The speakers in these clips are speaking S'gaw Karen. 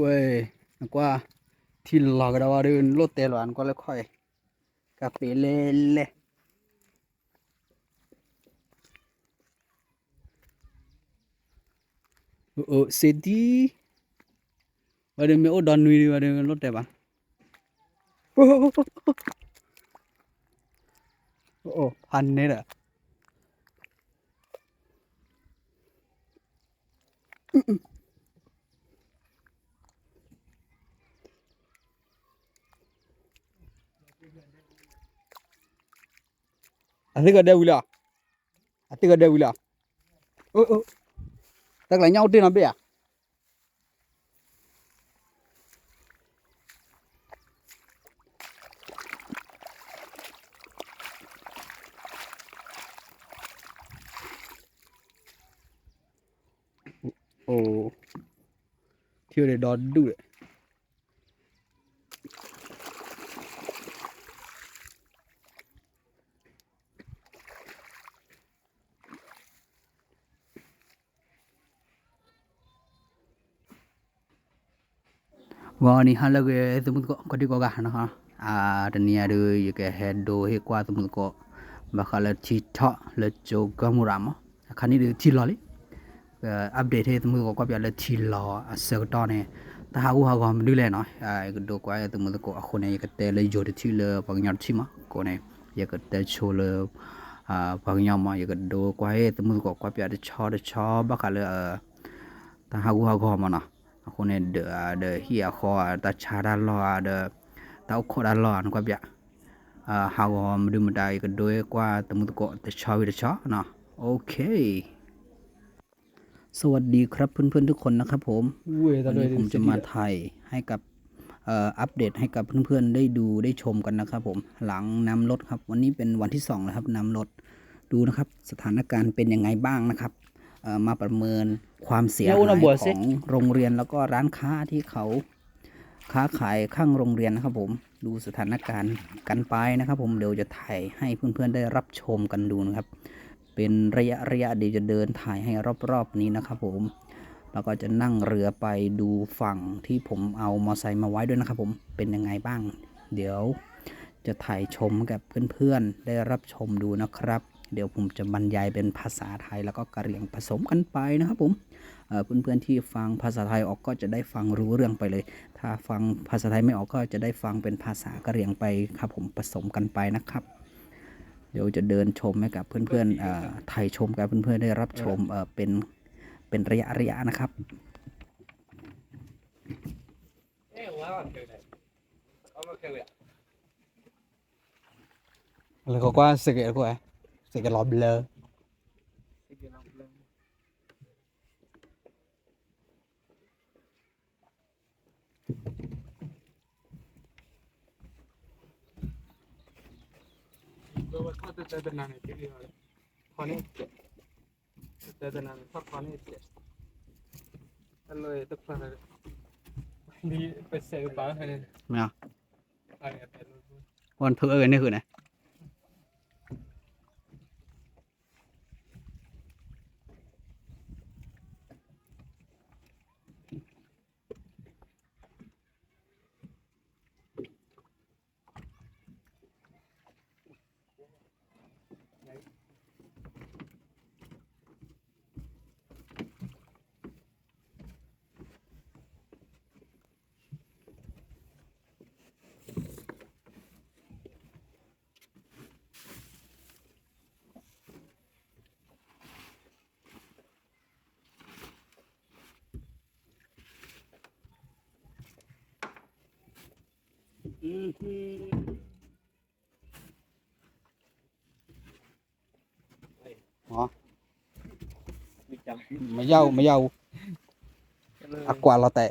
ဝဲ, နကွၢ်, ထံလီၤကဒီးဝဲဒီး နလိၣ်တဲလီၤ နကွၢ်လၢခီၣ်အံၤ, ကပ့ၤလဲၣ်လဲၣ်, အိၣ်စ့ဒံ, ဝဲဒီးမ့ၢ်အိၣ်ဒီနွံဒီး ဝဲဒီးလိၣ်တဲဘၣ်, အိၣ်ဖးန့ၣ်ဒီး အသ့ၣ်ကဒဲဝံၤလီၤ, အသ့ၣ်ကဒဲဝံၤလီၤ, တၢ်ကျးညၣ်အိၣ်တ့ၢ်နီၤဘ့ၣ်ဧါ. အိၣ်, ထံၣ်ဝဲဒီးဒူၣ်ဒီး ဂီၤနံၤဟါလၢအဂ့ၤ သုးမုၢ်သကိး ကိးဒံကိးဂၤနီၤ, တနံၤအံၤဒုး ယကဟဲဒိဟ့ၣ်ကွၢ်သုးမုၢ်သကိး ဘၣ်ဃးလၢထံထီၣ်လၢကၠိကၢမူရၤမး, အခါန့ၣ်ဒုးထံလီၤလံ, update ဟ့ၣ်သုးမုၢ်သကိးကွၢ်ပၠးလၢထံလီၤအဆၢကတီၢ်န့ၣ် တၢ်ဟးဂူာ်ဟးဂီၤမနုၤလဲၣ်နီၤ, ယကဒိကွၢ်ဟ့ၣ်သုးမုၢ်သကိးအဃိန့ၣ် ယကတဲလၢယိၤတထံၣ်လၢပှၤကညီတထံၣ်မး, အဃိန့ၣ် ယကတဲဆိလၢ ပှၤကညီမး ယကဒိကွၢ်ဟ့ၣ်သုးမုၢ်သကိးကွၢ်ပၠးတဆီတဆီ ဘၣ်ဃးလၢ တၢ်ဟးဂူာ်ဟးဂီၤမးနီၤ, အဃိန့ၣ်ဒီး ဒီးဟံၣ်အဃီ တၢ်ဆါတၢ်လီၢ်ဒီး တၢ်အိၣ်ခိးတၢ်လီၢ် နကွၢ်ပၠး, ဟးဂီၤမနုၤမတၤ ယကဒိကွၢ်သုးမုၢ်သကိးတဆီဝံၤတဆီနီၤ, OK สวัสดีครับเพื่อนๆทุกคนนะครับผม วันนี้ผมจะมาถ่ายให้กับ เอ่อ อัปเดตให้กับเพื่อนๆได้ดูได้ชมกันนะครับผม หลังน้ำลดครับ วันนี้เป็นวันที่สองแล้วครับ น้ำลด ดูนะครับ สถานการณ์เป็นยังไงบ้างนะครับ เอ่อ มาประเมินความเสียหายของโรงเรียนแล้วก็ร้านค้าที่เขา ค้าขายข้างโรงเรียนนะครับผม ดูสถานการณ์กันไปนะครับผม เดี๋ยวจะถ่ายให้เพื่อนๆได้รับชมกันดูนะครับ เป็นระยะระยะ เดี๋ยวจะเดินถ่ายให้รอบๆนี้นะครับผม แล้วก็จะนั่งเรือไปดูฝั่งที่ผมเอามอไซค์มาไว้ด้วยนะครับผม เป็นยังไงบ้าง เดี๋ยวจะถ่ายชมให้กับเพื่อนๆได้รับชมดูนะครับ เดี๋ยวผมจะบรรยายเป็นภาษาไทยแล้วก็กะเหรี่ยงผสมกันไปนะครับผม เอ่อ เพื่อนๆที่ฟังภาษาไทยออกก็จะได้ฟังรู้เรื่องไปเลย ถ้าฟังภาษาไทยไม่ออกก็จะได้ฟังเป็นภาษากะเหรี่ยงไปครับผม ผสมกันไปนะครับ เดี๋ยวจะเดินชมให้กับเพื่อนๆเอ่อ ถ่ายชมกับเพื่อนๆได้รับชม เอ่อ เป็น เป็นระยะระยะนะครับ လၢကွၢ်ကွၢ် စကဲးကွၢ် စကဲးလီၤဘျၢ မ့ၢ်, ဝဲနဖုအၢဂ့ၤန့ၣ်ဃုာ်န့ၣ် မယါအူ, မယါအူ, အကွၢ်လီၤတဲ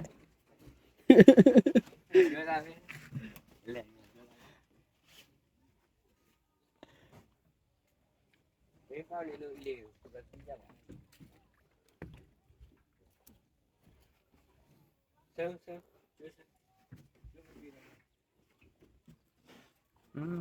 ာ်,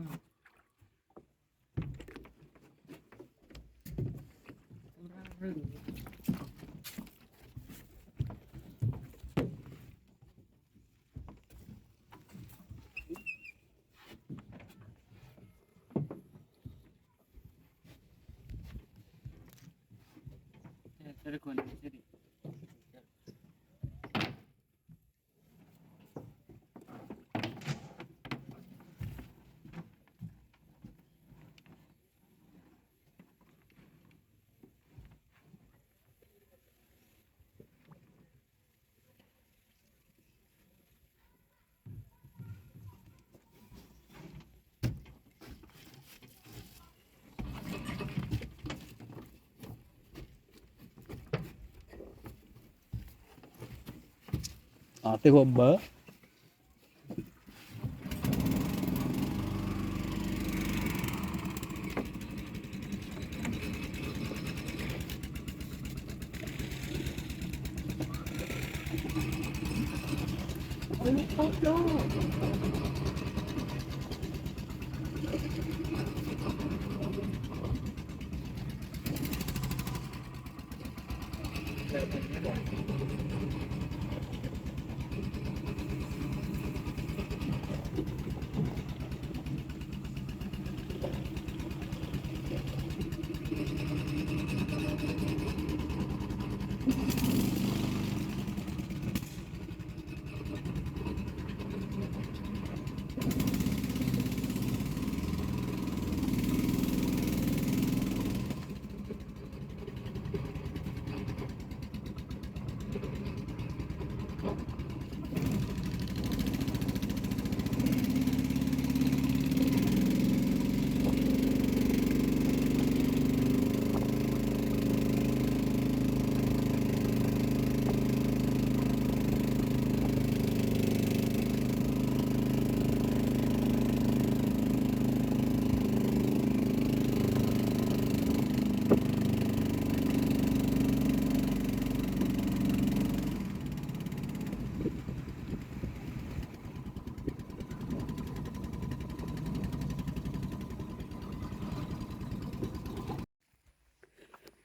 သ့ၣ်ခိၣ်ဘၢ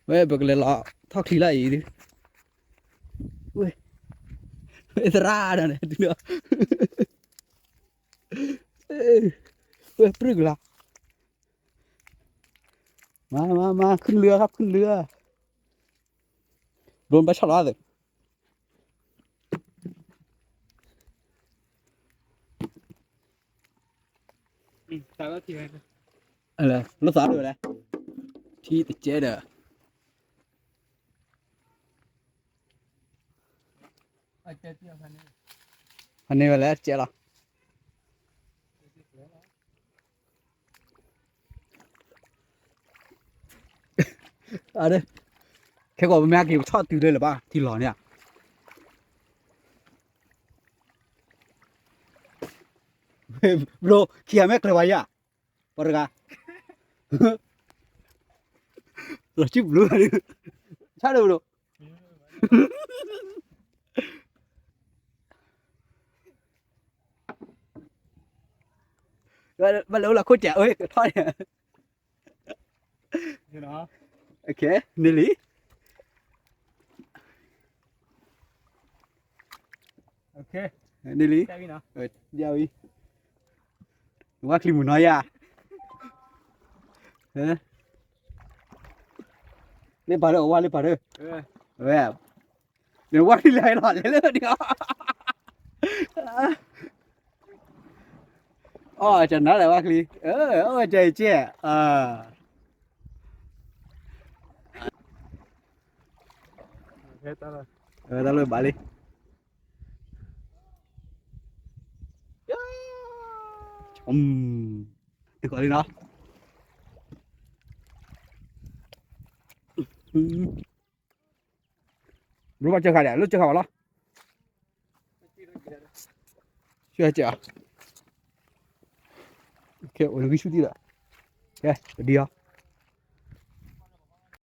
ဝဲ ပကလဲၤလီၤထီၣ်ချံလၢအံၤဒုး, ဝဲ ဝဲသရၣ်ဒီးန့ၣ် တုၤဒီး ဝဲပြူၢ်ကလာ်, မၤ မၤ မၤ ခုၣ်လုာ် ခုၣ်လုာ်, drone ဘၣ်ဆီၣ်လီၤသ့ လၢသးဒိၣ်ဝဲလဲၣ်, ထံတကဲဒီး ဖးန့ၢ်ဝဲလဲၣ်တကဲလီၤ. ခဲကိာ်ပမ့ၢ်ဟဲက့ၤပထီၣ်တုၤလၢလၢၤဘၣ် ထံလီၤန့ၣ်ဧါ, ဘျိ ခံဂၤမ့ၢ်ကျၢၤဝဲယၤ, ပှၤတဂၤ လီၤစုဘျိ ဆၣ်ဒိၣ်ဘျိ ဘၣ်လဲၤအိၣ်လၢခိၣ်စဲး အၢ ထီၣ်န့ၣ်, န့ၢ်လံ, န့ၢ်လံ, ဝဲချံမုၢ်နီၤယၤ, လၢပာ်လၢအဝါလၢပာ်လၢ, ဝဲ နဝါလံလဲၣ်လီၤ လဲၤလၢန့ၣ်, အီၣ်ကနၤလဲၣ်ဝါချံ, အီၣ်ကဲကဲ, တၢ်လၢဘၣ်လံ, တခီလံနီၤ, ဘျိဘၣ်စၢဃာ်ဒီး လၢစၢဃာ်ဘၣ်လီၤ, ဆူဟဲစဲးအီၤ, အိၣ်တဂံၢ်ဆူၣ်တံၢ်ဒီး, ကဲ ပဒံအီၤ